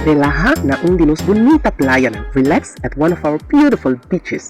Relaha na un di nos bunita playanan. Relax at one of our beautiful beaches.